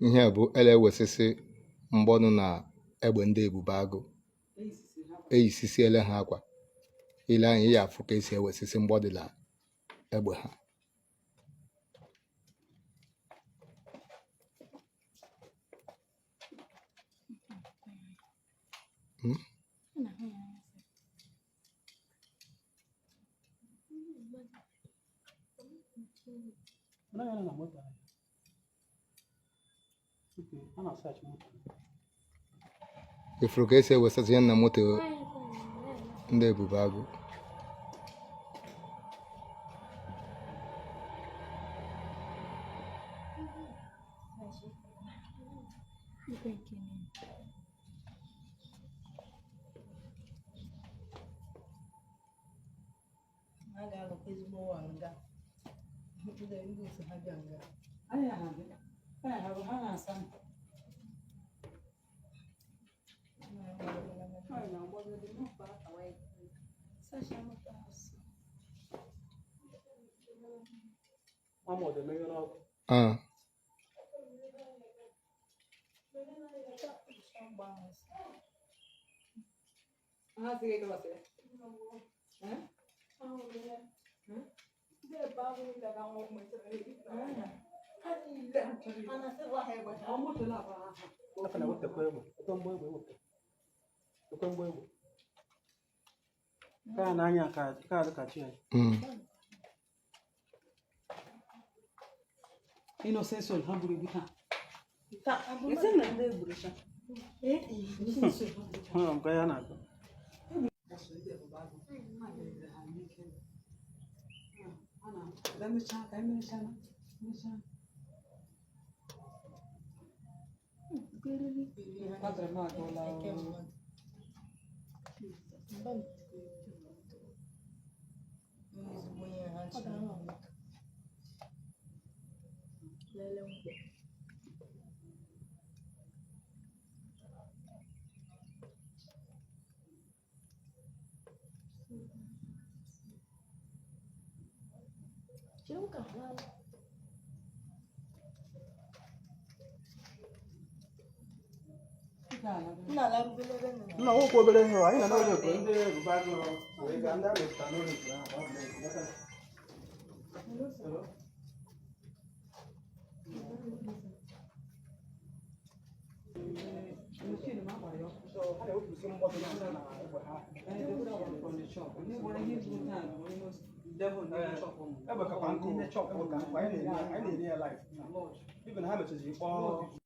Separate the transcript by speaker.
Speaker 1: Ihe a bụ ele ewesịsị mgbọnụ na egbe ndị Ebube Agụ eyisisiele ha akwa. I lee anya, ị ya-afụ ka esi ewesịsị mgbọ dị na egbe ha. Ị fụrụ ka esi ewesasị ihe na moto ndị Ebube Agụ?
Speaker 2: Ha ga-alụkwa ezigbo ụwa nga. Ndị otu ha bịa nga.
Speaker 1: Ah.
Speaker 3: Innocent soul ha gburu egbu taa.
Speaker 4: Nna nwoke obere ihe anyị na n'oge bụ ndị Ebube Agụ wee gaa ndị a mepụta n'oge nke ahụ ọ bụ na egbe kakwa nkụ, egbe ka nkụ. Anyị na-eri ya live, even ha mechaziri kpọọ.